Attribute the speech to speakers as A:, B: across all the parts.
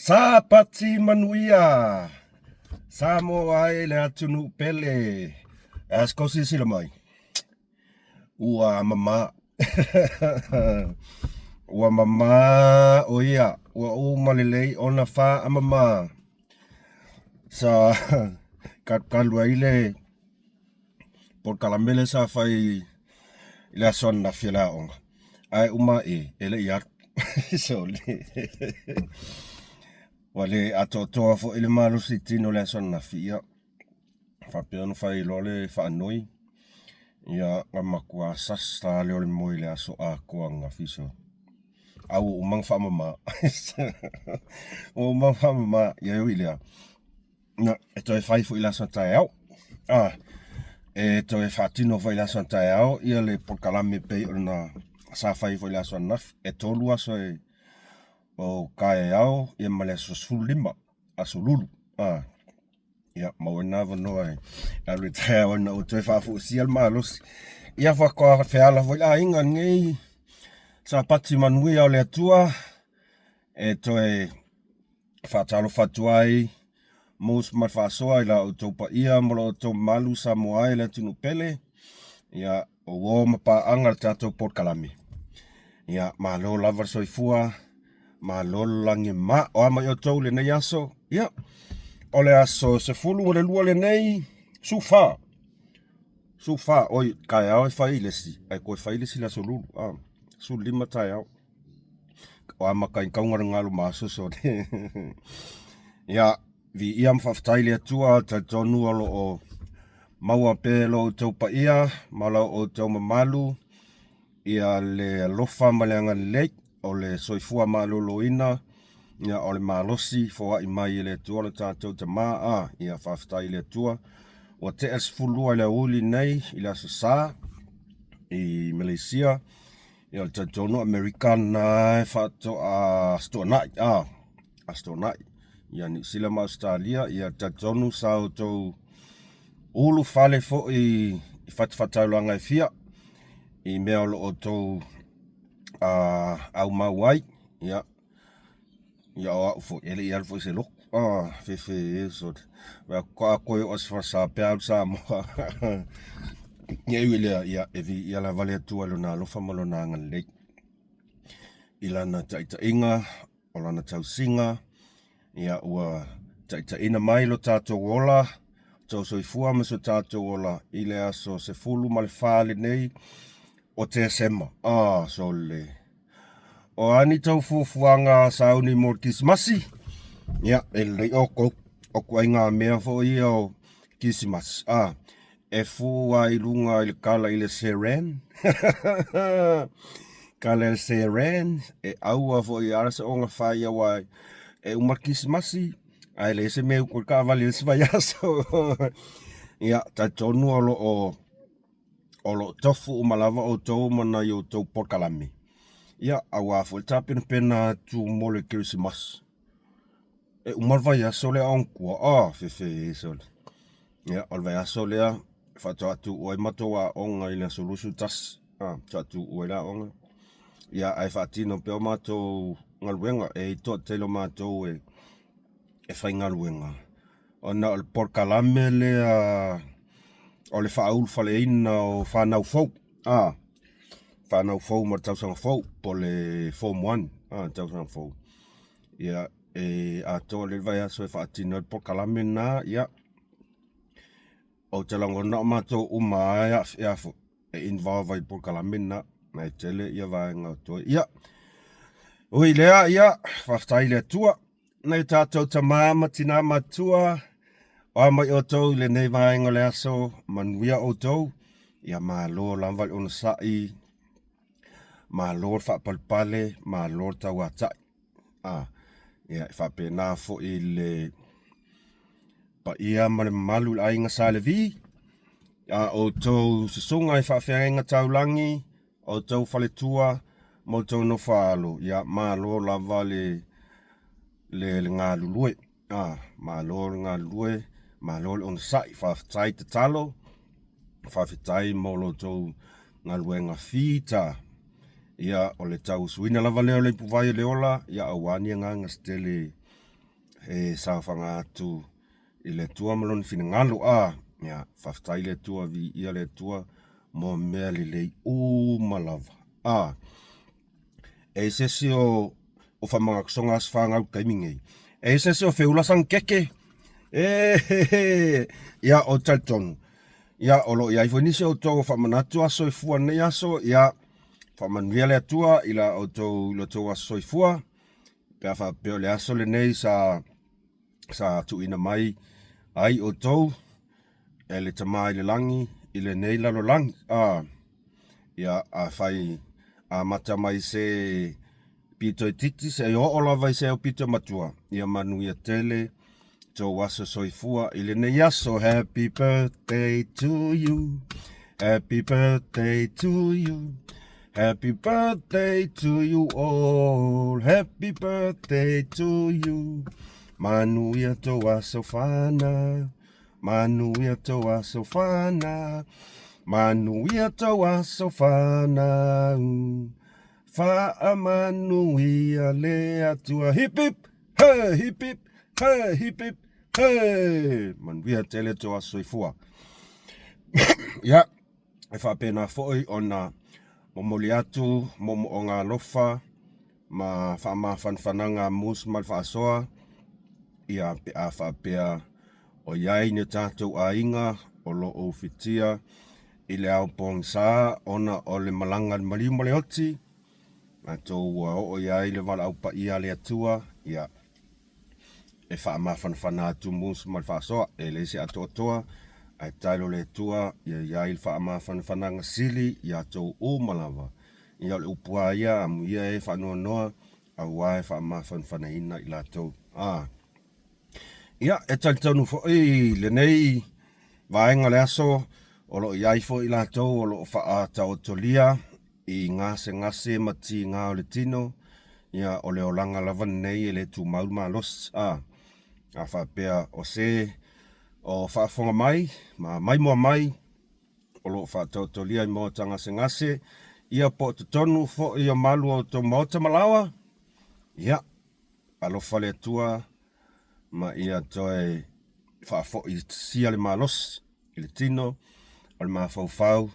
A: Sapati manuia Samoa e le atunuu pele. A se kou silasila mai, ua mama. Ua mama o ia, ua uma lelei ona faamama. Sa kalukalu ai le polokalame lea sa fai i le aso ananafi o le aoga, ae uma ae e le i alu. Sole. Ua le atoatoa foi le malosi tino i le aso ananafi, ia faapea ona fai loa le faanoi, ia na matua sasa lea o le moe i le aso atoa ananafi so. A ua uma ona faamama. Ua uma ona faamama, ia e ui i lea, ia, e toe fai foi i le aso a taeao. A, e toe faatino foi i le aso a taeao ia le polokalame pei ona sa fai foi i le aso ananafi. E 3 aso e o taeao ia ma le aso 15, aso Lulu. A, ia, maua ai lena avanoa e alu i taeao ina ua toe faafoisia le malosi. Ia faatoa feala foi le aiga i lenei Sapati manuia o le Atua e toe faatalofa atu ai Mos ma le faasoa i la outou paia ma lo outou mamalu Samoa e le atunuu pele. Ia, o uo ma paaga le tatou polokalame. Ia, malo lava le soifua, malo le lagi ma. O a mai outou i lenei aso? Ia, o le aso 12 lenei, 14. 14, oi, taeao e fai le isi, ae toe fai le isi i le aso Lulu, 15 taeao. O amata i taugalogalo ma aso sole. Ia, viia ma faafetai i le Atua, talitonu o lo o maua pea e lo outou paia ma lo outou mamalu ia le alofa ma le agalelei o le soifua maloloina, ia o le malosi foai mai e le Atua lo tatou Tama. A, ia faafetai i le Atua. Ua tea le 12 i le aoauli nei i le Aso Sa i Maleisia. Ia o le talitonu Amerika lena e faatoa Aso Toonai, a, Aso Toonai. Ia Niu Sila ma Ausetalia, ia talitonu sa outou ulufale foi i fatafataulaga e fia i mea o lo o outou aumau ai. Ia, ia o au foi, e le i alu foi i se lotu. Ah, fefe e sole. Faatoa toe oo Aso Fasa pe a alu Samoa. Ia e ui i lea, ia e viia lava le Atua i Lona alofa ma Lona agalelei i Lana taitaiga, o Lana tausiga, ia ua taitaiina mai lo tatou ola, tou soifua ma so tatou ola i le aso 14 lenei o Tesema. Ah, sole. O a ni tou fuafuaga sauni mo le Kerisimasi? Ia, e lelei outou. O ituaiga mea foi ia o Kerisimasi, a, e fu lava i luga i le kala i le Seren. Kala i le Seren, e aua foi a se oga fai aua e uma le Kerisimasi, ae leai se mea e utu ai le taavale i le isi vaiaso. Ia, talitonu o lo o o lo o tofu uma lava outou ma nai outou polokalame, ia, aua foi le tapenapena atu mo le Kerisimasi. E uma le vaiaso lea Aogatua, a, fefe sole. Ia, o le vaiaso lea faatoa tuua ai matou aoga i le aso 21, a, faatoa tuua ai le aoga. Ia, ae faatino pea o matou galuega, e i ai toatele o matou e e faigaluega ona o le polokalame lea o le faaulufaleina o fanau fou, a, fanau fou mo le tausaga fou po o le Form 1 a, tausaga fou. Ia, e atoa lelei le vaiaso e faatino ai le polokalame lena, ia, ou te lagona o matou uma lava e aafia foi e involve ai i le polokalame lena, ae tele ia vaega o totoe. Ia, ui i lea, ia, faafetai i le Atua. Nai o tatou tama ma tina matua, o a mai outou i lenei vaega o le aso, manuia outou, ia malo lava le onosai, malo le faapalepale, malo le tauatai. A, ia e faapena foi le paia ma le mamalu i le aiga Sa Levi, a outou susuga i faafeagaiga taulagi, outou faletua ma outou nofo-a-alo, ia malo lava le le le galulue. A, malo le galulue, malo le onosai, faafetai tatalo, faafetai mo lo outou galuega fita. Ia, o le tauasuina lava lea o le ipuvai o le ola, ia aua ni agaga se tele. E saofaga atu i le Atua ma lona finagalo. A, ia, faafetai le Atua, viia le Atua mo mea lelei uma lava. A, e i se isi o o faamagatosoga aso fanau i le taimi nei. E i se isi o feula sana keke. E, ia, o talitonu. Ia, o lo o i ai foi nisi o outou o faamanatu aso soifua i lenei aso. Ia, faamanuia le Atua i la outou, i lo outou aso soifua. Pe a faapea o le aso lenei sa sa tuuina mai ai outou e le Tama i le lagi i lenei lalolagi. A, ia, afai amata mai se pito itiiti seia oo lava i se aupito matua, ia manuia tele tou aso soifua i lenei aso. Happy birthday to you. Happy birthday to you. Happy birthday to you all. Happy birthday to you. Manuia tou aso fanau. Manuia tou aso fanau. Manuia tou aso fanau. Faamanuia le Atua. Hip hip, he, hip hip, he, hip hip, he. Manuia tele tou aso soifua. Ia, e faapena foi ona momoli atu moomooga alofa ma faamafanafanaga a Mus ma le Faasoa, ia pe a faapea o i ai ni o tatou aiga o lo o ufitia i le ao pogisa ona o le malaga a le maliu ma le oti, latou ua oo i ai le valaau paia a le Atua, ia e faamafanafana atu Mus ma le Faasoa, e leai se atoatoa, ae tatalo le Atua ia i ai le faamafanafanaga sili ia outou uma lava. Ia o le upu lava ia, amuia e faanoanoa, aua e faamafanafanaina i latou. A. Ia, e talitonu foi lenei vaega o le aso, o lo o i ai foi i latou o lo o faataotolia i gasegase ma tiga o le tino, ia, o le olaga lava lenei e le tumau le malosi. A, a faapea o se o faafofoga mai ma maimoa mai, o lo o faataotolia i maota gasegase, ia po o totonu foi o malu o outou maota ma laoa, ia, alofa le Atua ma ia toe faafoisia le malosi i le tino o le mafaufau,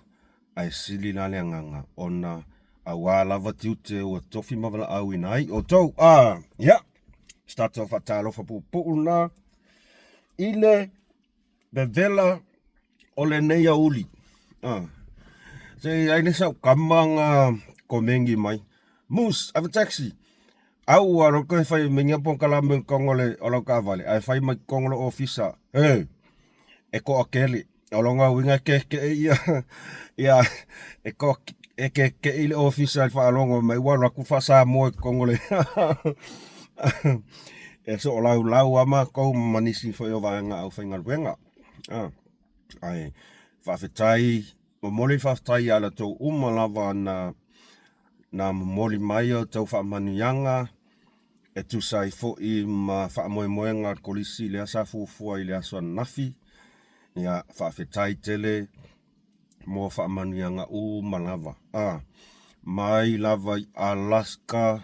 A: ae sili la le agaga ona aua lava tiute ua tofi ma valaauina ai outou. A, ia, se tatou faatalofa puupuu lena i le vevela o lenei aoauli. Ah. Se i ai le sau kama nga komeni mai. Moose, ave taxi. Au ua loko e fai mai nia polokalame i totonu o le o lau taavale ae fai mai totonu o lou ofisa, He, e toatele. O lona uiga e kekeʻi ia ia e toa e kekeʻi le ofisa i le faalogo mai ua alu atu faa-Samoa i totonu o le e soolaulau lava matou ma nisi foi o vaega aufaigaluega. Ae faafetai, momoli le faafetai ia latou uma lava na na momoli mai a outou faamanuiaga e tusa ai foi ma faamoemoega a le Kolisi lea sa fuafua i le aso ananafi. Ia, faafetai tele mo faamanuiaga uma lava. A, mai lava i Alaska,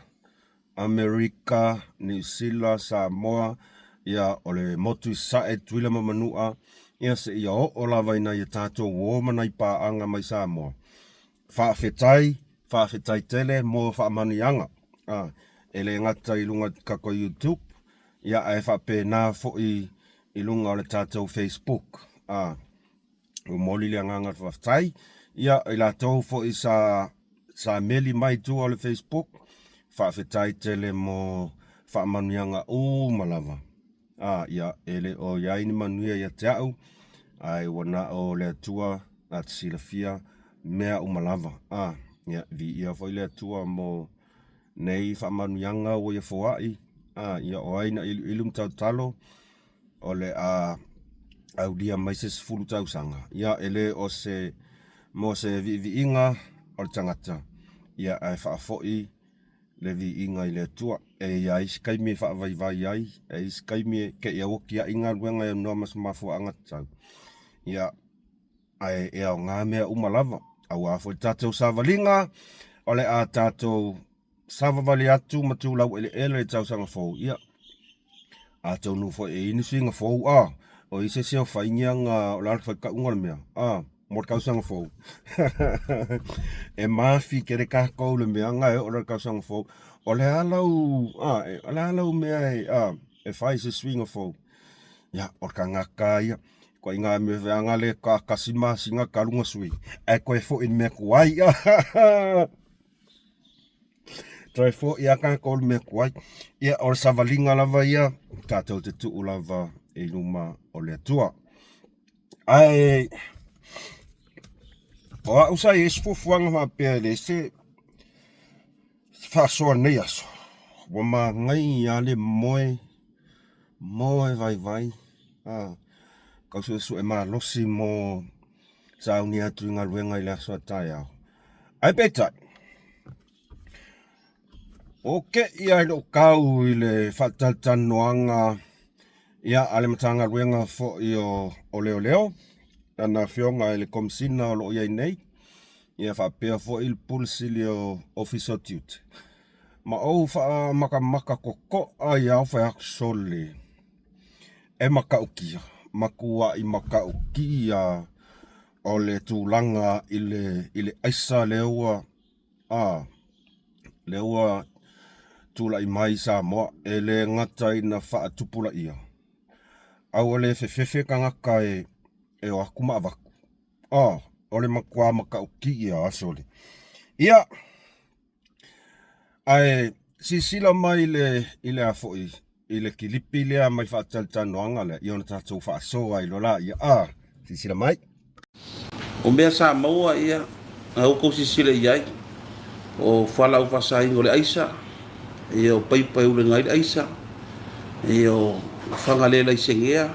A: Amerika, Niu Sila, Samoa, ia, o le motu i Sasae, Tutuila ma Manua, ia, seia oo lava i nai a tatou uo ma nai paaga mai Samoa. Faafetai, faafetai tele mo faamanuiaga. A, e le gata i luga o le tatou YouTube, ia, ae faapena foi i luga o le tatou Facebook. A. Momoli le agaga o le faafetai ia i latou foi sa sa meli mai i tua o le Facebook, faafetai tele mo faamanuiaga uma lava. A, ia, e le o i ai ni manuia ia te au, ae ua na o le Atua na te silafia mea uma lava. A, ia, viia foi le Atua mo nei faamanuiaga ua ia foai. A, ia, o ai na iluilu ma talotalo, o le a aulia mai se 10 tausaga, ia e le o se mo se viiviiga o le tagata, ia ae faafoi le viiga i le Atua. E i ai isi taimi e faavaivai ai, e i ai isi taimi e te i aua tiai galuega e aunoa ma se mafuaaga tatau, ia ae e aoga mea uma lava. Aua foi le tatou savaliga, o le a tatou savavali atu ma tu laueleele i le tausaga fou, ia. Atonu foi e i ai ni suiga fou a, o i ai se isi o fainiaga o le a le faitauga o le mea a mo le tausaga fou. E mafi tele tatou i le mea na e oo loa i le tausaga fou, o le a lau a, o le a lau mea e a e fai i se suiga fou? Ia, o le tagata lava ia, ituaiga mea foi lava lea faatoa tasi le masina talu ona sui, ae toe foi i le mea tuai. Toe foi lava tatou i le mea tuai. Ia, o le savaliga lava ia, tatou te tuu lava i luma o le Atua. Ae o au sa i ai se fuafuaga faapea e leai se faasoa i lenei aso, ua manaia lava le moe, moe vaivai, tau suesue malosi mo sauni atu i galuega i le aso a taeao. Ae peitai, ua ou tei lava i lou tau i le faatalatalanoaga a le Matagaluega foi o Leoleo, lana Afioga i le Komesina o lo o i ai nei, ia faapea foi le Pule Sili o Ofisa o Tiute, ma ou faamatamata totoa ai lava ou fai atu, sole, e matautia, matuai matautia o le tulaga i le aisa lea ua a lea ua tulai mai i Samoa, e le gata ina faatupulaia, a ua le fefefe tagata e o atu ma avatu. A, o le matua matautia lava sole. Ia, ae silasila mai i le, i le a foi, i le kilipi lea mai faatalatalanoaga lea, ia ona tatou faasoa ai loa laia. A, silasila mai.
B: O mea sa maua ia, na outou silasila i ai, o fualaau faasaina o le aisa, ia o paipa e ulega ai le aisa, ia o faga le laisenea,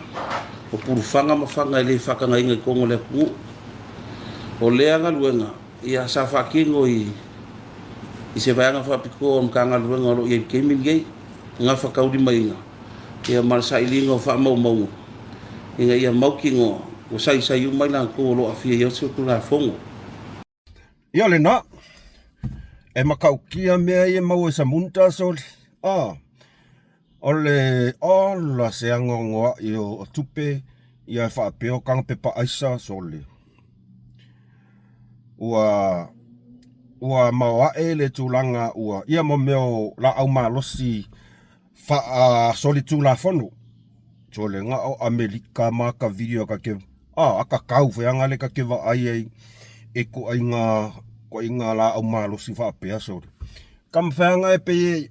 B: o pulufaga ma faga e le faatagaina i totonu o le atunuu. O lea galuega, ia sa faatino i i se vaega faapitoa o le Matagaluega o lo o i ai i le taimi lenei, gafataulimaina ia ma le sailiga o faamaumauga ina ia mautinoa ua saisai uma i latou o lo o aafia i aso Tulafono.
A: Ia lena, e matautia mea ia e maua i Samuta sole. Ah, o le ola se anoanoai o tupe ia e faapea o taga pepa aisa sole. Ua ua maoae le tulaga ua ia ma mea o laau malosi faasolitulafono. Sole na o Amelika ma ka video ka ke a aka kau feaga le ka ke vaai ai e ituaiga ituaiga laau malosi faapea sole. Ka mafai e pei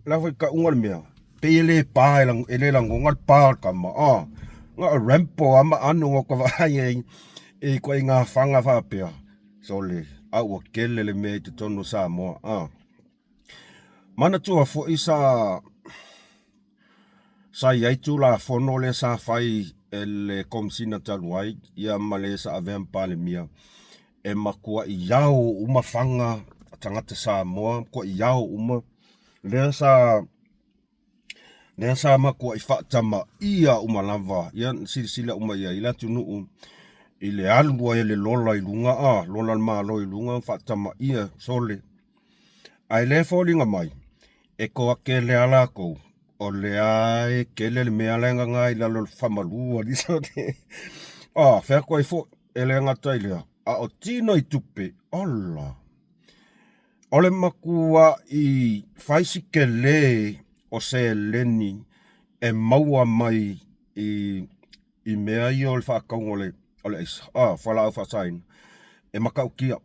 A: la foi tauga le mea pei e le pa e le lagona le pa o le tama a na o Rambo lava ma ano na ka vaai ai e ituaiga faga faapea sole a ua tele le mea i totonu o Samoa a. Manatua foi sa sa i ai Tulafono lea sa fai e le Komesina talu ai ia ma le sa avea ma Palemia e matuai ao uma faga a tagata Samoa, matuai ao uma lea sa lea sa matuai faatamaia uma lava. Ia na silasila uma i ai le atunuu i le alu ai o le lola i luga a, lola a le Malo i luga ma faatamaia sole. Ae lea e foliga mai, e toatele lava latou o lea e tele le mea la e gaga i lalo o le faamalu a alii. A fai atu ai foi, e le gata i lea, a o tino i tupe, ola! O le matuai fai si tele o seleni e maua mai i mea ia o le faatauga o le aisa, fualaau faasaina, e matautia.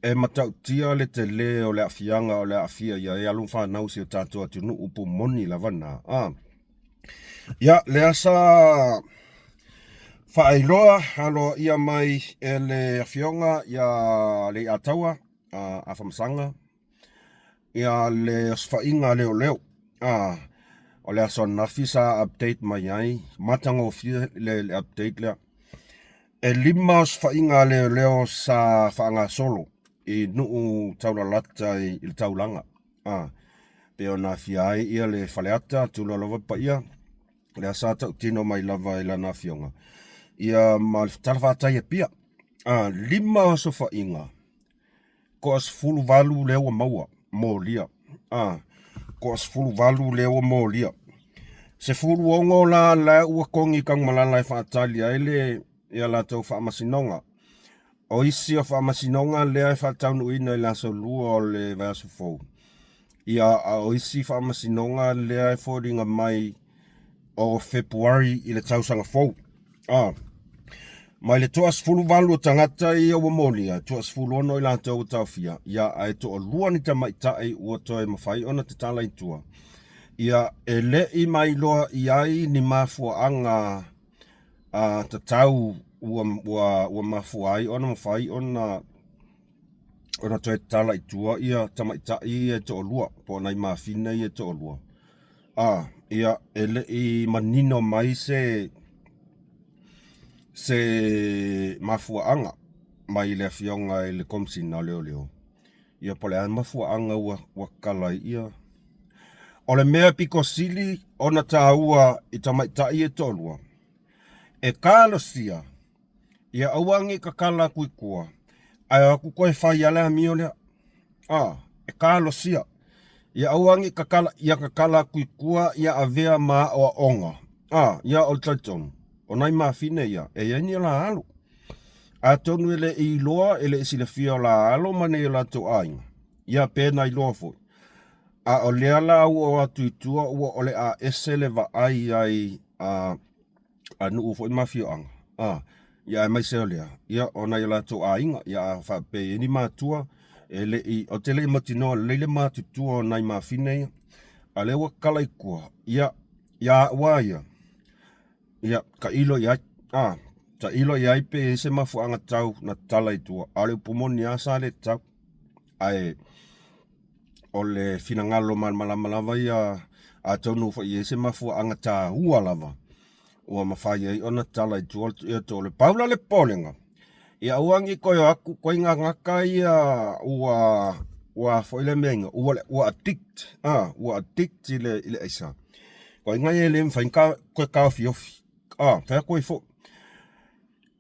A: E matautia le tele o le aafiaga o le a aafia i ai alo ma fanau o si o tatou atunuu, upu moni lava na. Ia, lea sa faailoa aloaia mai e le Afioga ia Leiataua Afamasaga ia le osofaiga a leoleo. O le aso ananafi sa update mai ai, matagofie le update lea. E 5 osofaiga a leoleo sa faagasolo i nuu taulalata i le taulaga. Pei ona aafia ai ia le Faleata, tulou lava le paia, lea sa tautino mai lava e lana afioga, ia ma le talafatai i Apia. 5 osofaiga toa-18 lea ua maua molia. A, toa-18 lea ua molia. 16 la la ua kogi i Tanumalala e faatali ai le ia latou faamasinoga. O isi o faamasinoga lea e faataunuuina i le aso 2 o le vaiaso fou. Ia, a o isi faamasinoga lea e foliga mai o Fepuari i le tausaga fou. A, mai le toa-18 o tagata ia ua molia, e toa-16 i latou ua taofia, ia, ae toalua ni tamaitai ua toe mafai ona tatala i tua. Ia, e le i mailoa i ai ni mafuaaga a tatau ua, ua, ua mafua ai ona mafai ona ona toe tatala i tua ia tamaitai ia e toalua, po o nai mafine ia e toalua. A, ia, e le i manino mai se se mafuaaga mai le afioga i le Komesina o Leoleo, ia po o le a mafuaaga ua, ua tatala ai ia. O le mea pito sili ona taua i tamaitai ia e toalua, e talosia ia aua ne i tatala atu i tua, ae o atu toe fai lava le amio lea. A, e talosia, ia aua ne i tatala, ia tatala atu i tua ia avea ma aoaoga. A, ia o le talitonu, o nai mafine ia, e i ai ni o la alo. Atonu e le i iloa, e le i silafia o la alo ma nei o latou aiga, ia pe na iloa foi. A o lea la ua o atu i tua ua o le a ese le vaai ai a a nuu foi ma afioaga, a, ia aemaise o lea, ia o nai o latou aiga, ia a faapea e i ai ni matua, e le i, ou te le i mautinoa lelei le matutua o nai mafine ia, a o lea ua tatala i tua, ia, ia au lava ia, ia, tailo i ai, a, tailo i ai pe i ai se mafuaaga tatau ona tatala i tua, a o le upu moni lava sa le tatau. Ae o le finagalo malamalama lava ia, atonu foi e i ai se mafuaaga taua lava ua mafai ai ona tatala i tua ia tou le pau la le popolega ia aua ne i toe o atu koe gagata ia ua ua foi le mea ina ua ua addict a ua addict i le i le aisa koe ia e le mafai ona toe taofiofi a fai atu ai foi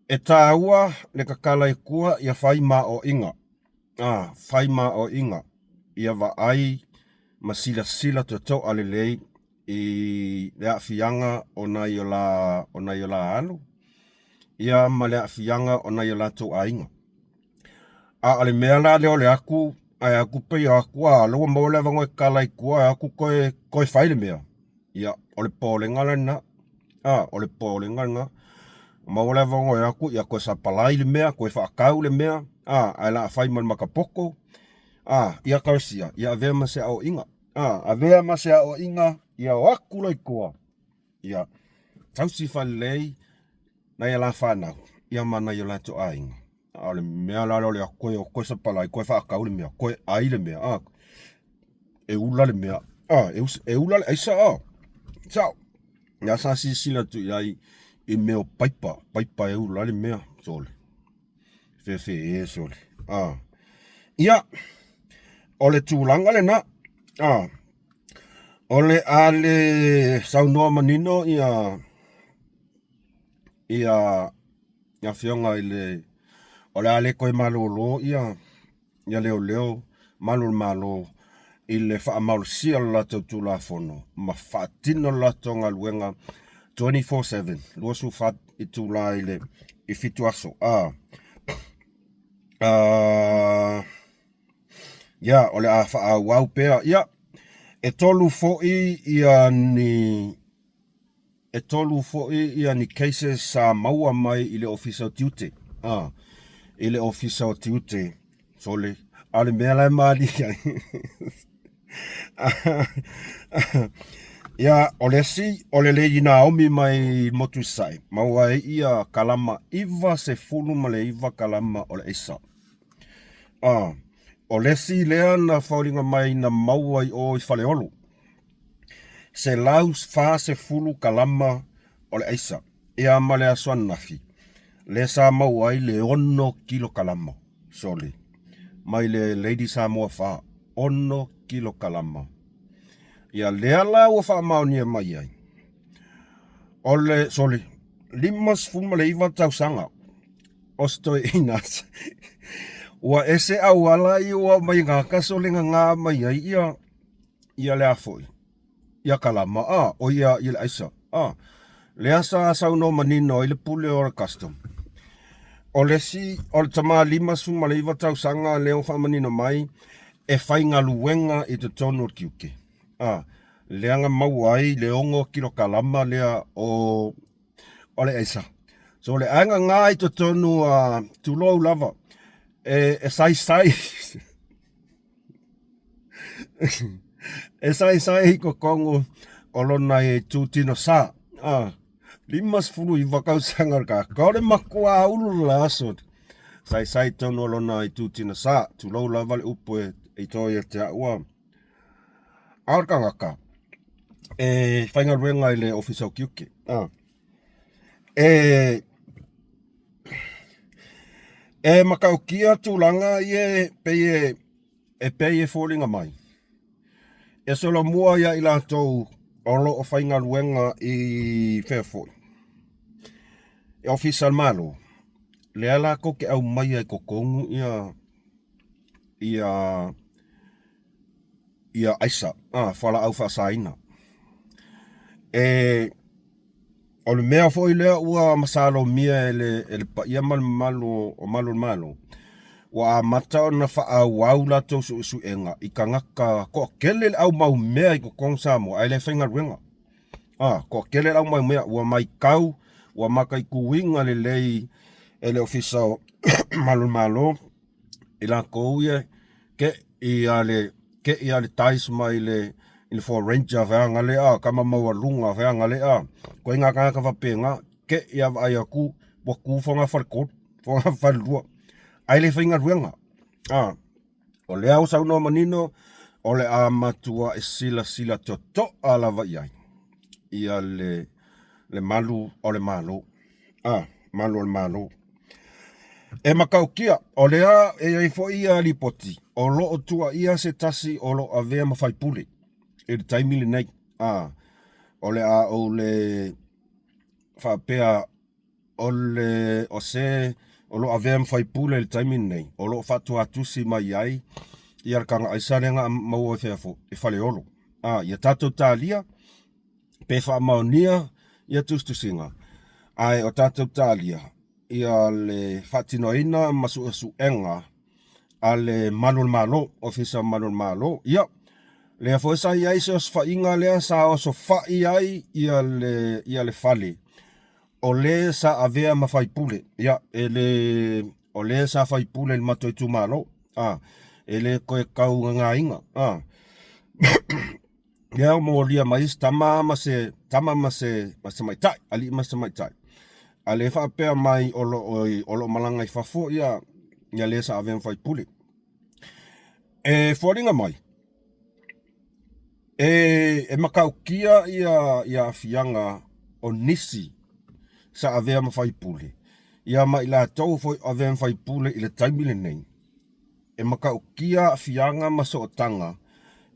A: e taua le tatala i tua ia fai ma aoaiga a fai ma aoaiga ia vaai ma silasila totoa lelei i le aafiaga o nai o la, o nai o la alo, ia ma le aafiaga o nai o latou aiga. A o le mea la lea o le atu, ae atu pei o atu a, lea ua maua le avanoa e tatala i tua, ae atu toe, toe fai le mea. Ia, o le popolega lena. A, o le popolega lena. Maua le avanoa e atu, ia toe sapalai le mea, toe faatau le mea, a, ae o le a fai ma le matapoto, a, ia talosia, ia avea ma se aoaiga. A, avea ma se aoaiga ia o atu loa i tua, ia tausi faalelei nai a la fanau, ia ma nai o latou aiga. A o le mea la lea o le toe o toe sapalai, toe faatau le mea, toe ai le mea, a, e ula le mea, a, e, e ula le aisa, a, sao. Ia sa silasila atu i ai i mea o paipa, paipa e ula ai le mea, sole. Fefe e sole. A. Ia, o le tulaga lena. A. O le a le saunoa manino ia ia afioga i le o le a le toe malolo ia ia leoleo malu o le Malo i le faamalosia o le latou Tulafono ma faatino le latou galuega 24/7, 24 itula i le i fitu aso. A, a, ia, o le a faaauau pea. Ia, e tolu foi ia ni E tolu foi ia ni cases sa maua mai i le Ofisa o Tiute, a, i le Ofisa o Tiute, sole, a o le mea la e malie ai, ia, o le isi, o le Lady Naomi mai Motu i Sasae, maua ai ia kalama 99 kalama o le aisa. A, o le isi lea na foliga mai na maua i o i Faleolo, 140 kalama o le aisa, ia ma le aso ananafi, lea sa maua ai le 6 kilokalama, sole, mai le Lady Samoa 4, 6 kilokalama. Ia lea la ua faamaonia mai ai, o le, sole, 59 tausaga o se toeaina ua ese auala ia ua aumai gata sole gagā mai ai ia ia le a foi. Ia kalama, a, o ia i le aisa, a. Lea sa saunoa manino ai le pule o le custom. O le isi, o le tama 59 tausaga lea ua faamanino mai, e faigaluega i totonu o le tiute. A, lea na maua ai le 6 kilokalama lea o, o le aisa. So le aiga na i totonu a, tulou lava, e, e saisai E saisai i totonu o lona itutino sa. A, 59 tausaga o le tagata. O le matua ulu le aso. Saisai i totonu o lona itutino sa. Tulou lava le upu e i to ia te au. A o le tagata, e faigaluega i le Ofisa o Tiute. A, e, e matautia tulaga ia e pei e e pei e foliga mai, e solomua ia i latou o lo o faigaluega i fea foi, i Ofisa o le Malo, lea latou te aumaia i totonu ia ia ia aisa, a, fualaau faasaina. E O le mea foi lea ua masalomia e le, e le paia ma le mamalu o malu o le Malo, ua amata ona faaauau latou suesuega i tagata toatele le au mau mea i totonu Samoa ae le faigaluega. A, toatele le au mau mea ua maitau, ua mataituina lelei e le Ofisa o Malu o le Malo i latou ia ke i a le ke i a le ties mai le i le Ford Ranger feaga le a tama maualuga feaga le a koe ngā tagata faapena ke i a vaai atu ua tu fogafale 3 fogafale 2 ae le faigaluega a o lea ua saunoa manino o le a matuai silasila totoa lava i ai ia le le malu o le Malo. A, malu o le Malo. E matautia, o lea e i ai foi ia lipoti, o lo o tuuaia se tasi o lo o avea ma faipule i le taimi lenei. A, o le a ou le faapea o le o se o lo o avea ma faipule i le taimi lenei, o lo o faatuatusi mai ai ia le taga aisa lea na maua i fea foi, i Faleolo. A, ia tatou talia pe faamaonia ia tusitusiga, ae o tatou talia ia le faatinoina ma suesuega a le Malu o le Malo, Ofisa o Malu o le Malo. Ia, lea foi sa i ai se osofaiga lea sa osofai ai ia le, ia le fale o le sa avea ma faipule. Ia, e le, o le sa faipule i le matou itumalo, a, e le toe taugaga a. Lea ua molia mai se tama ma se tama ma se ma se tamaitai, alii ma se tamaitai. A lea faapea mai o lo o o lo o malaga i fafo ia ia le sa avea ma faipule. E foliga mai e e matautia ia ia aafiaga o nisi sa avea ma faipule ia ma i latou foi o avea ma faipule i le taimi lenei. E matautia aafiaga ma sootaga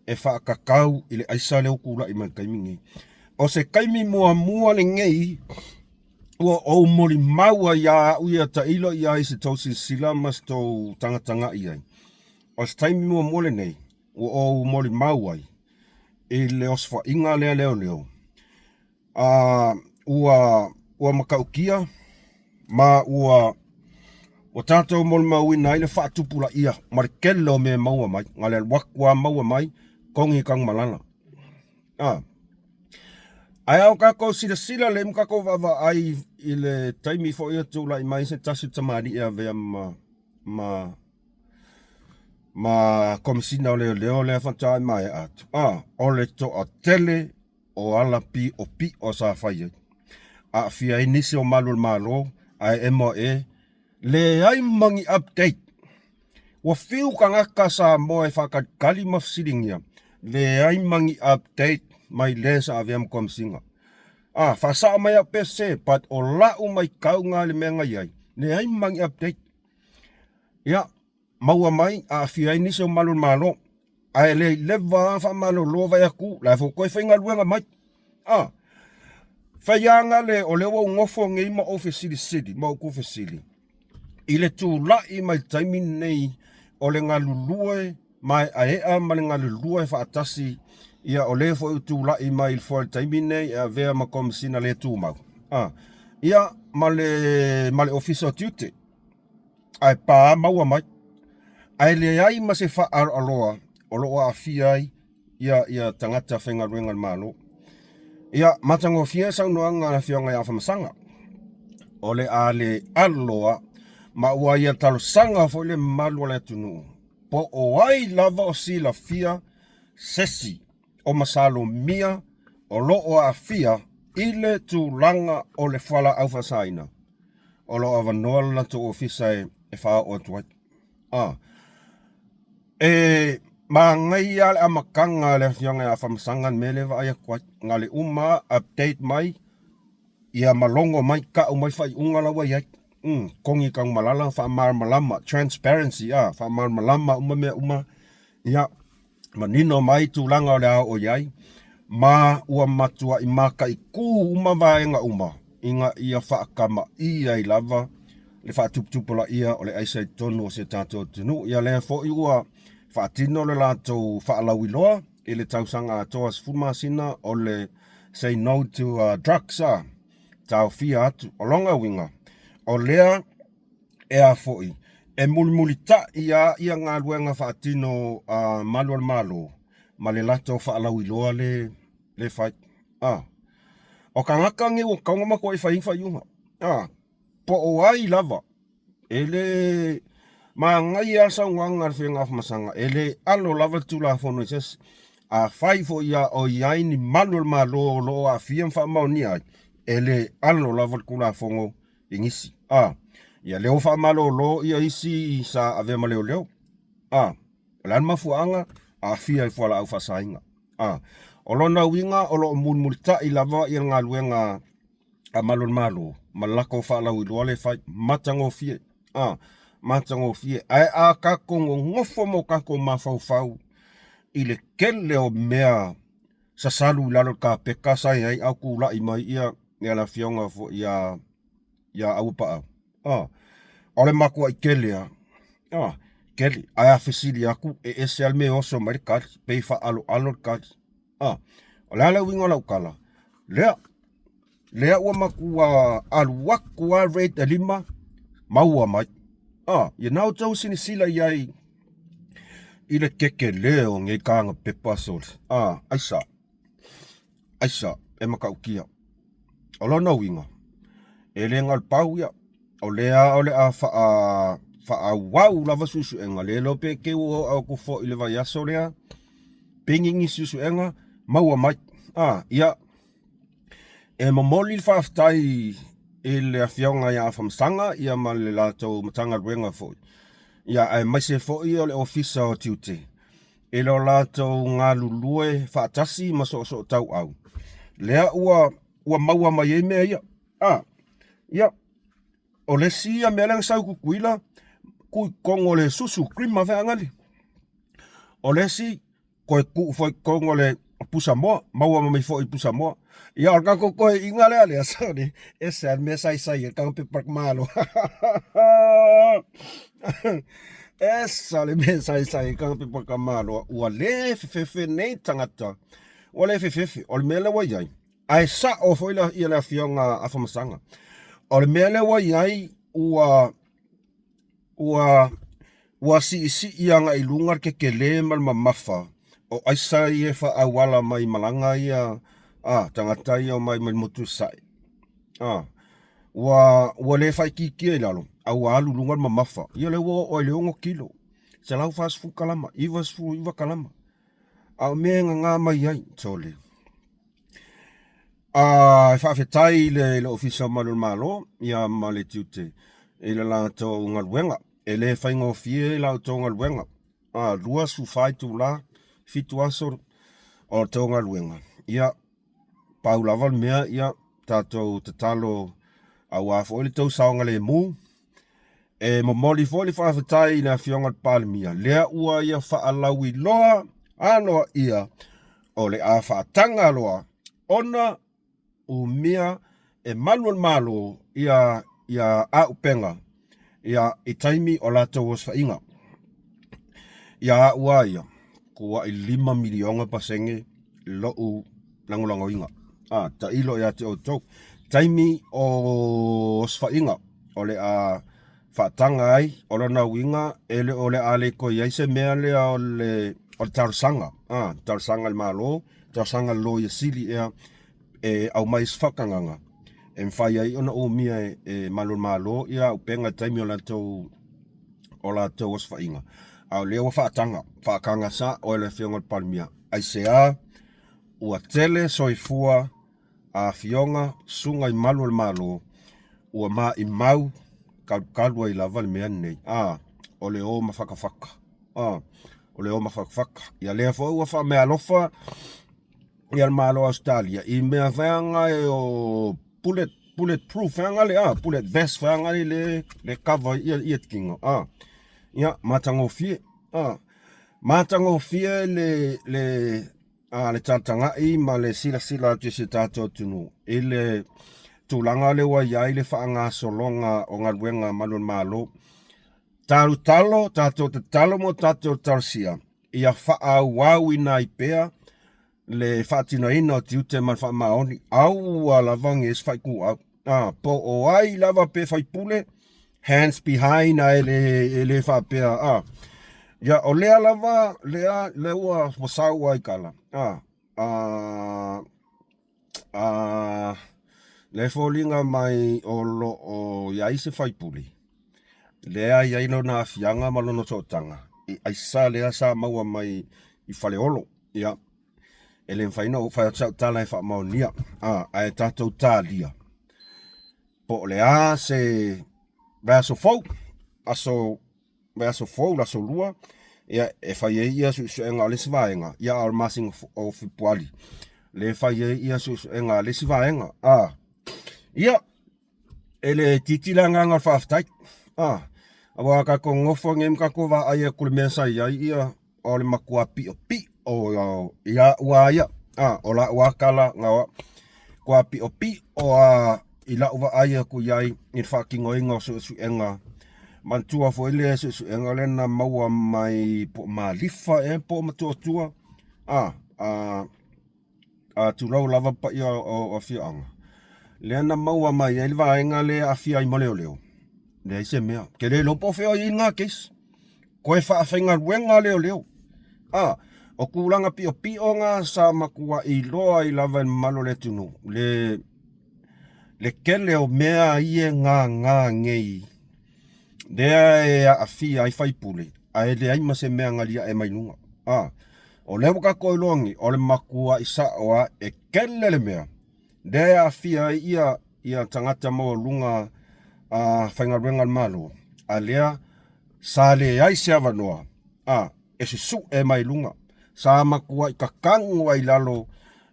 A: e faatatau i le aisa lea ua tulai mai i le taimi lenei. O se taimi muamua lenei ua ou molimau ai ia au ia tailo i ai i se tou silasila ma se tou tagatagai i ai. O se taimi muamua lenei ua ou molimau ai i le osofaiga lea leoleo a ua ua matautia ma ua ua tatou molimauina ai le faatupulaia ma le tele o mea e maua mai na le alu atu lava maua mai togi i Tanumalala. A ae a o tatou silasila lelei ma tatou vaavaai i le taimi foi o tulai mai se tasi o tamalii e avea ma ma ma Komesina o Leoleo lea faatoa maea atu, a o le toatele o ala piʻopiʻo sa fai ai. Aafia ai nisi o malu o le Malo, ae emo e leai ma ni update. Ua fiu tagata Samoa e faatalitali ma fesiligia, leai ma ni update mai le sa avea ma Komesina. A, faasao mai au pe se, but o lau maitauga i le mea na i ai, leai ma ni update. Ia, maua mai, aafia ai nisi o malu o le Malo. Ae le i leva lava faamalolo vaai atu, la e foi toe faigaluega mai. A, faiaga le, o lea ua ou nofo nei ma ou fesilisili ma ou tuufesili i le tulai mai taimi lenei o le galulue maeaea ma le galulue faatasi Ia, o le foi ua tulai mai i le foe i le taimi lenei e avea ma Komesina le tumau. A, ia, ma le, ma le Ofisa o Tiute. Ae pa maua mai. Ae leai ma se faaaloaloa o lo o aafia ai ia, ia tagata faigaluega a le Malo. Ia, matagofie saunoaga a le Afioga ia Afamasaga. O le a le aloa ma ua ia talosaga foi le mamalu o le atunuu po o ai lava o silafia sesi o masalomia o lo o aafia i le tulaga o le fualaau faasaina, o lo o avanoa le latou ofisa e faaoo atu ai. A. E manaia le amataga a le Afioga ia Afamasaga le mea lea e vaai atu ai. Na o le uma lava update mai, ia ma logo mai, tau mai faaiuga la ua i ai. Togi Tanumalala faamalamalama, transparency a, faamalamalama uma mea uma. Ia, manino mai tulaga o le a oo i ai, ma ua matuai mataitu uma vaega uma ina ia faatamaia ai lava le faatuputupulaia o le aisa i totonu o si o tatou atunuu. Ia lea foi ua faatino le latou faalauiloa i le tausaga atoa 10 masina o le Say No to Drugs a taofia atu. O lona uiga, o lea e a foi, e mulimulitai lava ia galuega faatino a malu o le Malo ma le latou faalauiloa le, le fai. A. O tagata nei ua tatau ona matuai fai ai ni faaiuga. A. Po o ai lava, e le manaia lava le saunoaga a le Afioga ia Afamasaga, e le alo lava le Tulafono i se isi. Afai foi a o i ai ni malu o le Malo o lo o aafia ma faamaonia ai, e le alo lava le Tulafono i nisi. A. Ia lea ua faamalolo ia isi sa avea ma leoleo. A. O le a le mafuaaga? Aafia i fualaau faasaina. A. O lona uiga o lo o mulimulitai lava ia le galuega a malu o le Malo ma le latou faalauiloa lea e fai. Matagofie. A. Matagofie. Ae a tatou nonofo ma o tatou mafaufau i le tele o mea sasalu i lalo o le kapeta sa i ai a o tulai mai ia le afioga foi ia ia Auapaau. A, o le matuai tele lava. A, tele. Ae a fesili atu, e ese lava le mea e oso mai le tali, pei e faaaloalo le tali. A, o le a le uiga o lau tala? Lea, lea ua matua alu atu lava rate e 5, maua mai. A, ia na outou silasila i ai i le kekele o nei kagapepa sole. A, aisa. Aisa, e matautia. O lona uiga, e le na o le pau ia, o lea o le a faa faaauau lava suesuega, le iloa pe tei ua oo atu foi i le vaiaso lea, pigi nisi suesuega, maua mai. A, ia, e momoli le faafetai i le Afioga ia Afamasaga ia ma le latou Matagaluega foi, ia aemaise foi o le Ofisa o Tiute i lo latou galulue faatasi ma soosootauau, lea ua ua maua mai ai mea ia. A, ia, o le isi ia mea lea na sau i Tutuila, tuu i totonu o le susu, cream feagali. O le isi, toe tuu foi i totonu o le pusamoa, maua mai foi i pusamoa. Ia, o le tatou toeaiina lea lea, sorry, ese lava le mea sa i ai le tago pepa malo. Esa le mea sa i ai le tago pepa malo. Ua le fefefe nei tagata, ua le fefefe. O le mea lea ua i ai, ae sao foi ia le afioga Afamasaga. O le mea lea ua i ai, ua ua ua siisii agai i luga le kekele ma le mamafa o aisa ia e faaauala mai malaga ia a tagata ia omai mai le motu i Sasae. A, ua ua le faaitiitia i lalo, a ua alu i luga le mamafa. Ia lea ua oo ai i le 6 kilo, 140 kalama, 99 kalama. A o mea e gaga mai ai, sole. A e faafetai i le Ofisa o Malu o le Malo ia ma le tiute i le latou galuega. E le faigofie la outou galuega. A 24 itula, 7 aso o outou galuega. Ia, pau lava le mea, ia, tatou tatalo aua foi le tou saogalemu. E momoli foi le faafetai i le Afioga i le Palemia, lea ua ia faalauiloa aloaia o le a faataga loa ona umia e malu o le Malo ia ia auupega ia i taimi o latou osofaiga. Ia au lava ia, tuuai 5 miliona pasene. lo'u lagolagoina. A, tailo ia te outou. Taimi o osofaiga o le a faataga ai, o lona uiga e le o le a le toe i ai se mea lea o le o le talosaga, a, talosaga i le Malo, talosaga i le Loia Sili ea e aumai se faatagaga e mafai ai ona umia e malu o le Malo ia auupega i taimi o latou o latou osofaiga. A o lea ua faataga, faataga sao e le Afioga i le Palemia. Aisea? Ua tele soifua a afioga, susuga i malu o le Malo, ua maimau talukalu ai lava le mea lenei, a, o le o mafatafata, a, o le o mafatafata. Ia lea foi ua faameaalofa ia le Malo o Ausetalia i mea feaga e o bullet bullet proof feaga le a bullet vest feaga le le le cover ia ia tino a ia matagofie a matagofie le le a le talatagai ma le silasila atu i si o tatou atunuu i le tulaga lea ua i ai le faagasologa o galuega a malu o le Malo. Talutalo, tatou tatalo mo tatou talosia ia faaauauina ai pea le faatinoina o tiute ma le faamaoni. Aua lava ne i se faituau. A, po o ai lava pe faipule, hands behind ae le, e le faapea, a. Ia, o lea lava, lea, lea ua, ua sau ai tala, a, a, a, le foliga mai o lo o i ai se faipule, lea e i ai lona aafiaga ma lona sootaga i aisa lea sa maua mai i Faleolo. Ia, e le mafai ona ou fai atu sau tala e faamaonia, a, ae tatou talia po o le a se vaiaso fou, aso vaiaso fou, le aso lua, ia, e fai ai ia suesuega o le isi vaega, ia, a o le masina o Fepuari, lea e fai ai ia suesuega a le isi vaega, a. Ia, e le itiiti le agaga o le faafetai, a, aua a tatou nonofo nei ma tatou vaai atu i le mea sa i ai, ia, o le matua piʻopiʻo i a'u a ia, a, o la'u a tala na o a'u, matua piʻopiʻo a i la'u vaai atu i ai i le faatinoina o suesuega. Manatua foi le suesuega lea na maua mai po o Malifa ea po o Matuatua, a, a a tulou lava paia o afioaga, lea na maua mai ai le vaega lea e aafia ai ma leoleo, leai se mea. Ou te le iloa po o fea o i ai lena case. Toe faafaigaluega leoleo. A, o tulaga piopio na sa matuai iloa ai lava e le mamalu o le atunuu le, le tele o mea ia e gaga nei lea e aafia ai faipule ae leai ma se mea na liae mai luga. A, o lea ua tatou iloa nei, o le matuai sao lava e tele le mea lea e aafia ai ia, ia tagata maualuga a faigaluega a le Malo, a lea sa leai se avanoa a e susue mai luga. Sa matuai tatanu ai i lalo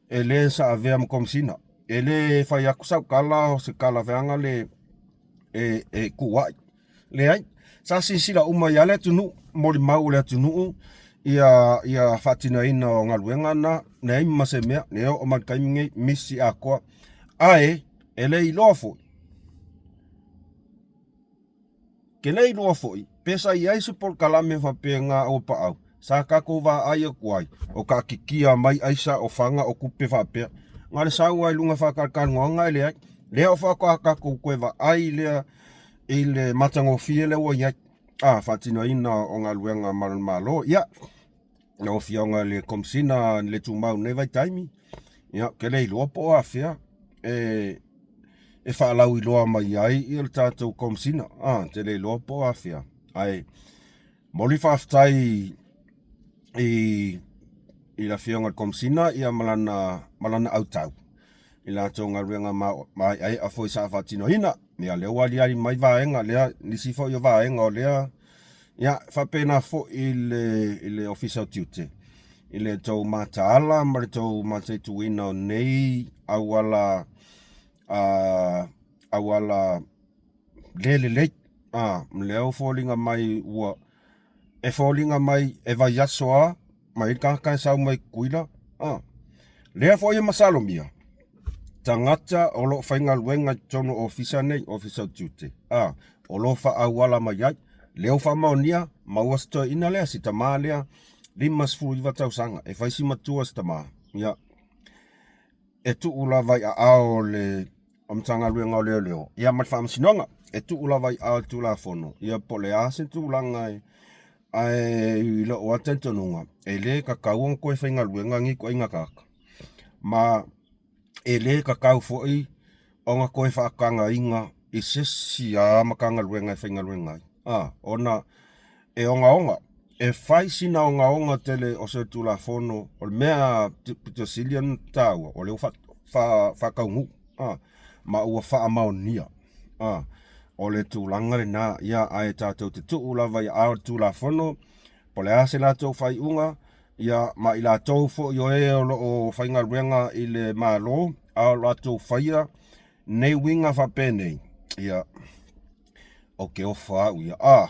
A: e le sa avea ma Komesina. E le fai atu sau tala o se tala feaga le e, e kuai. Leai, sa silasila uma i le atunuu, molimau o le atunuu ia ia faatinoina o galuega na, leai ma se mea, lea oo mai le taimi nei, misi atoa. Ae e le iloa foi, ke le iloa foi pe sa i ai se polokalame faapena ua paau, sa tatou vaai atu ai, o taatitia mai aisa o faga o tupe faapea. Na o le sau lava i luga faatalatalanoaga e leai. Lea o faatoa tatou toe vaai lea i le matagofie lea ua i ai, a faatinoina o galuega ma le Malo. Ia, lau Afioga i le Komesina le Tumau i lenei vaitaimi, ia, ou te le iloa po o afea e e faalauiloa mai ai ia le tatou Komesina, a, ou te le iloa po o afea, ae momoli faafetai i i le Afioga i le Komesina ia ma lana ma lana autau i latou galuega maeaea foi sa faatinoina. Ia lea ua aliali mai vaega lea, nisi foi o vaega o lea, ia faapena foi i le i le Ofisa o Tiute i le tou mataala ma le tou mataituina o nei auala a auala le lelei. A, lea ua foliga mai ua e foliga mai e vaiaso a mai le tagata e sau mai Tutuila a. Lea foi e masalomia tagata o lo o faigaluega i totonu o ofisa nei, ofisa o tiute, a, o lo o faaauala mai ai. Lea ua faamaonia, maua si toeaina lea, si tama lea, 59 tausaga, e fai si matua si tama. Ia, e tuu lava i aao o le o Matagaluega o Leoleo, ia ma le Faamasinoga, e tuu lava i aao o le Tulafono, ia po o le a se tulaga e, ae i lou lava talitonuga, e le tatau ona toe faigaluega nei ituaiga tagata. Ma e le tatau foi ona toe faatagaina i se isi lava Matagaluega e faigaluega ai, a, ona e ogaoga, e fai sina ogaoga tele o se Tulafono, o le mea pito sili ona taua, o lea ua faataunuu, a, ma ua faamaonia, a, o le tulaga lena, ia, ae tatou te tuu lava i aao o le Tulafono, po o le a se latou faaiuga, ia, ma i latou foi o e o lo o faigaluega i le Malo, a o latou faia nei uiga faapenei, ia, ou te ofa au ia, a,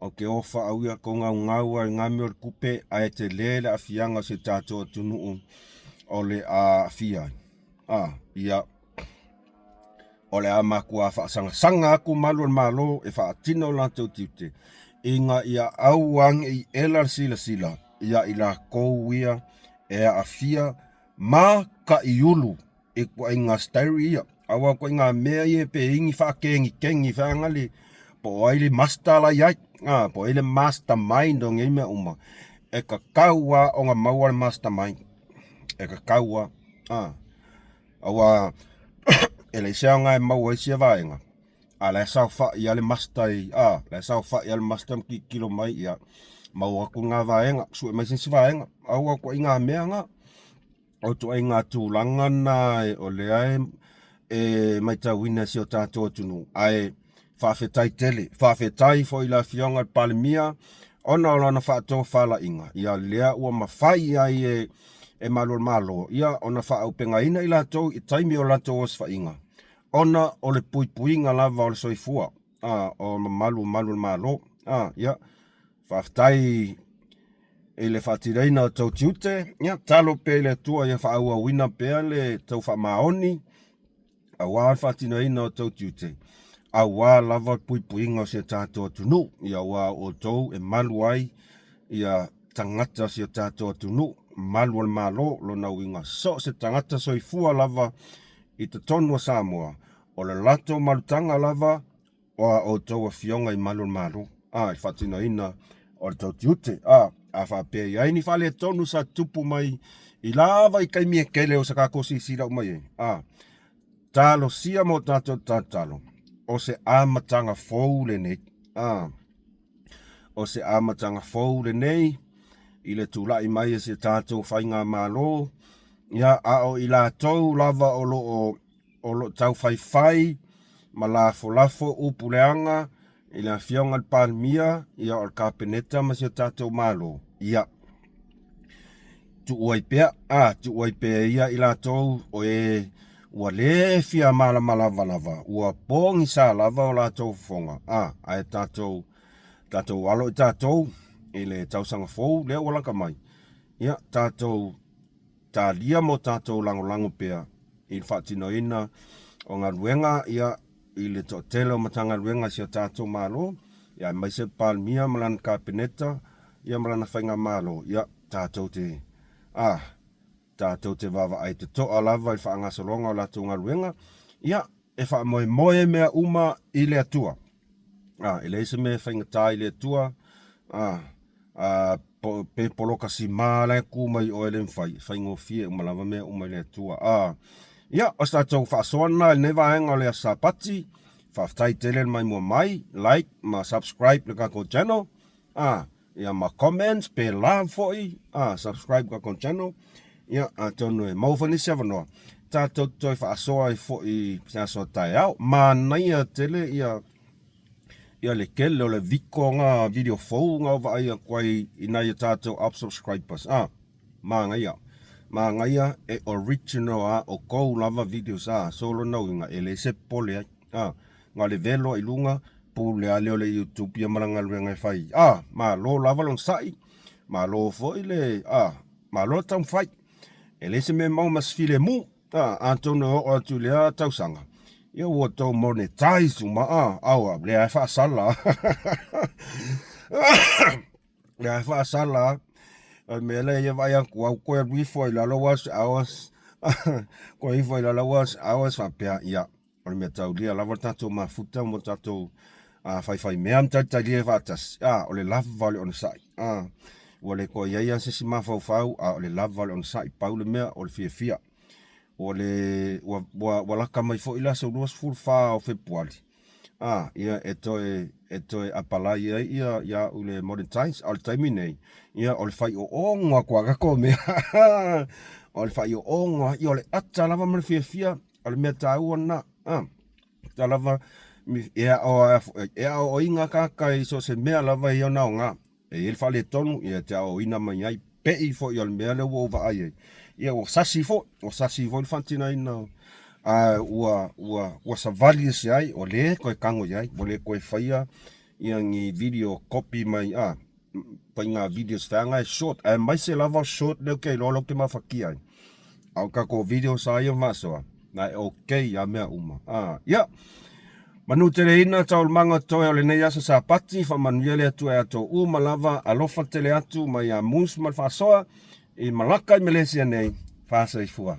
A: ou te ofa au ia, tou naunau lava i na mea o le tupe, ae tele le aafiaga o si o tatou atunuu o le a aafia ai, a, ia, o le a matua faasagasaga atu malu o le Malo e faatino o latou tiute, ina ia aua ne i ela le silasila ia i latou ia e aafia ma taiulu i ituaiga style ia. Aua o ituaiga mea ia pe i ai ni faakegikegi feagali po o ai le master la i ai, a, po o ai le mastermind o nei mea uma, e tatau lava ona maua le mastermind. E tatau lava. A, aua e leai se aoga e maua ai sia vaega, a la e saofai lava le master i, a, la e saofai lava le master ma tilotilo mai, ia, maua atu lena vaega, sue mai se isi vaega. Aua o ituaiga mea na. O ituaiga tulaga na o lea e matauina e si o tatou atunuu, ae faafetai tele. Faafetai foi i le Afioga i le Palemia ona o lana faatofalaiga, ia lea ua mafai ai e malu o le Malo ia ona faaaupegaina i latou i taimi o latou osofaiga, ona o le puipuiga lava o le soifua o mamalu o malu o le Malo. Ia, faafetai i le faatinoina o tou tiute, ia tatalo pea i le Atua ia faaauauina pea le tou faamaoni aua le faatinoina o tou tiute, aua lava le puipuiga o si o tatou atunuu, ia aua o outou e malu ai ia tagata o si o tatou atunuu, malu o le Malo, lona uiga so o se tagata soifua lava i totonu o Samoa, o le latou malutaga lava o a outou afioga i malu o le Malo, a, i le faatinoina o le tou tiute. A, a faapea i ai ni faaletonu sa tutupu mai i la vaitaimi e tele o sa tatou silasila uma i ai, a, talosia mo tatou tatalo, o se amataga fou lenei, a, o se amataga fou lenei i le tulai mai o si a tatou faigamalo, ia, a o i latou lava o lo o o lo o taufaifai ma lafolafo upu leaga i le Afioga i le Palemia, ia o le Kapeneta ma si o tatou Malo, ia, tuu ai pea, a, tuu ai pea ia i latou o e ua le fia malamalama lava, ua pogisa lava o latou fofoga, a, ae tatou, tatou alo i tatou i le tausaga fou lea ua lata mai, ia, tatou talia ma o tatou lagolago pea i le faatinoina o galuega ia i le toatele o Matagaluega a si o tatou Malo, ia aemaise le Palemia ma lana Kapeneta ia ma lana Faigamalo, ia tatou te a tatou te vaavaai totoa lava i le faagasologa o latou galuega, ia e faamoemoe mea uma i le Atua. A, e leai se mea e faigata i le Atua, a, a, pe poloka sima la e tu mai oe le mafai, e faigofie uma lava mea uma i le Atua. A, ia, o se tatou faasoa lena i lenei vaega o le Aso Sapati. Faafetai tele le maimoa mai, like ma subscribe le tatou channel. A, ia ma comments pe love foi, a, subscribe tatou channel. Ia, atonu e maua foi nisi avanoa tatou te toe faasoa ai foi i se aso taeao. Manaia tele ia ia le tele o le viko nga video fou nga o vaai atu ai i nai o tatou up subscribers. A, manaia. Manaia e original a o kou lava videos a, so lona uiga e leai se popole ai. A, nga o le velo i luga, pule a lea o le YouTube ia ma lana galuega e fai. A, malo lava lona sa'i, malo foi le, a, malo le taumafai. E leai se mea e maua ma se filemu. A, atonu e oo atu i lea tausaga, ia ua tou monetize uma, a, aua, lea e faasala. Lea e faasala. O le mea lea ia vaai atu au toe alu ifo ai lalo wash hours toe ifo ai lalo wash hours faapea ia o le mea taulia lava le tatou mafuta mo tatou faifaimea ma talitalia faatasi a o le lava o le onosai a ua le toe i ai lava se isi mafaufau a o le lava o le onosai. Pau le mea o le fiafia ua le ua ua ua laka mai foi le aso 24 o Fepuali a ia e toe e toe apalai ai ia ia au le monetize. A o le taimi nei ia o le faioogo atu a tatou mea o le faioogo ia o le ata lava ma le fiafia o le mea taua lena a ta lava e aoaoina tagata i so o se mea lava e i ona aoga. E i ai le faaletonu, ia e te aoaoina mai ai. Pei foi o le mea lea ua ou vaai ai, ia ua sasi foi, ua sasi foi le faatinoina a ua ua ua savali ese ai, ua le toe tago i ai, ua le toe faia ia ni video copy mai a ituaiga videos feaga e short, aemaise lava short lea ou te iloa lea ou te mafatia ai. A o tatou videos lava ia faasoa, na e okay lava mea uma. A, ia, manu teleina taualumaga o totoe o lenei aso Sapati, faamanuia le Atua ia outou uma lava, alofa tele atu mai ia Moose ma le faasoa i Malaka i Melesia nei, faasoifua.